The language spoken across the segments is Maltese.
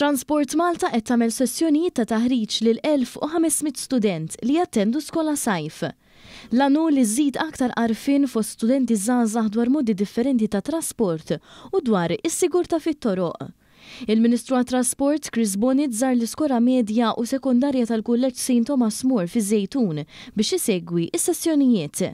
Transport Malta qed tagħmel sessjonijiet ta' taħriġ lil 1,500 student li jattendu Skola Sajf. L-għan hu li żżid aktar għarfien fost studenti żgħażagħ dwar modi differenti ta' trasport u dwar is-sigurtà fit-toroq. Il-Ministru għat-Trasport Chris Bonett żar l-iskola medja u sekondarja tal-Kulleġġ St. Thomas More fiż-Żejtun biex isegwi s-sessjonijiet.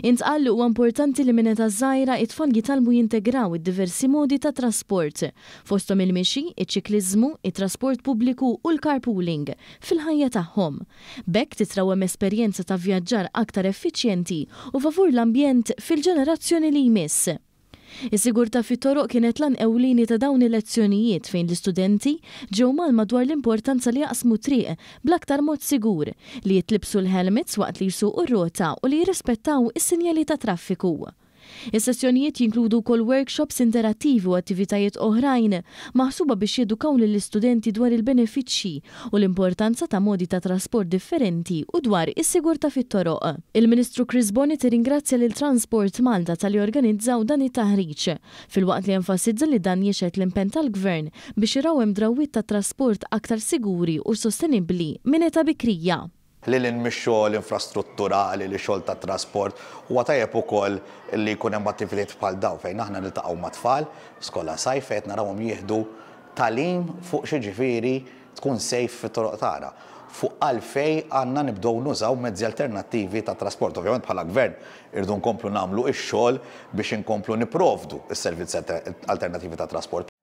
Intqal li huwa importanti li minn età żgħira it-tfal jitgħallmu jintegraw id-diversi modi ta' trasport, fosthom il-mixi, iċ-ċikliżmu, it-trasport pubbliku u l-carpooling, fil-ħajja tagħhom. B'hekk titrawwem esperjenza ta' vjaġġar aktar effiċjenti u favur l-ambjent fil-ġenerazzjoni li jmiss. Is-sigurtà fit-toroq kienet l-għan ewlieni ta' dawn il-lezzjonijiet fejn l-istudenti ġew mgħallma dwar l-importanza li jaqsmu triq bl-aktar mod sigur, li jitlibbsu l-helmets waqt li jsuqu r-rota u li jirrispettaw is-sinjali tat-traffiku. Is-sessjonijiet jinkludu wkoll workshops interattivi u attivitajiet oħrajn maħsuba biex jedukaw lill-istudenti dwar il-benefiċċji u l-importanza ta' modi ta' trasport differenti u dwar is-sigurtà fit-toroq. Il-Ministru Chris Bonett irringrazzja lil Transport Malta talli organizzaw dan it-taħriġ, filwaqt li enfasizza li dan jixhed l-impenn tal-Gvern biex irawwem drawwiet ta' trasport aktar siguri u sostenibbli minn età bikrija. Lil hinn mix-xogħol infrastrutturali, li xogħol ta' trasport, huwa tajjeb ukoll li jkun hemm attivitajiet bħal dawn fejn aħna niltaqgħu ma' tfal, Skola Sajf, fejn qed narawhom jieħdu tagħlim fuq x'jiġifieri tkun safe fit-toroq tagħna, fuq għalfejn għandna nibdew nużaw mezzi alternattivi ta' trasport. Ovvjament bħala gvern irridu nkomplu nagħmlu x-xogħol biex inkomplu nipprovdu s-servizzi alternattivi ta' trasport.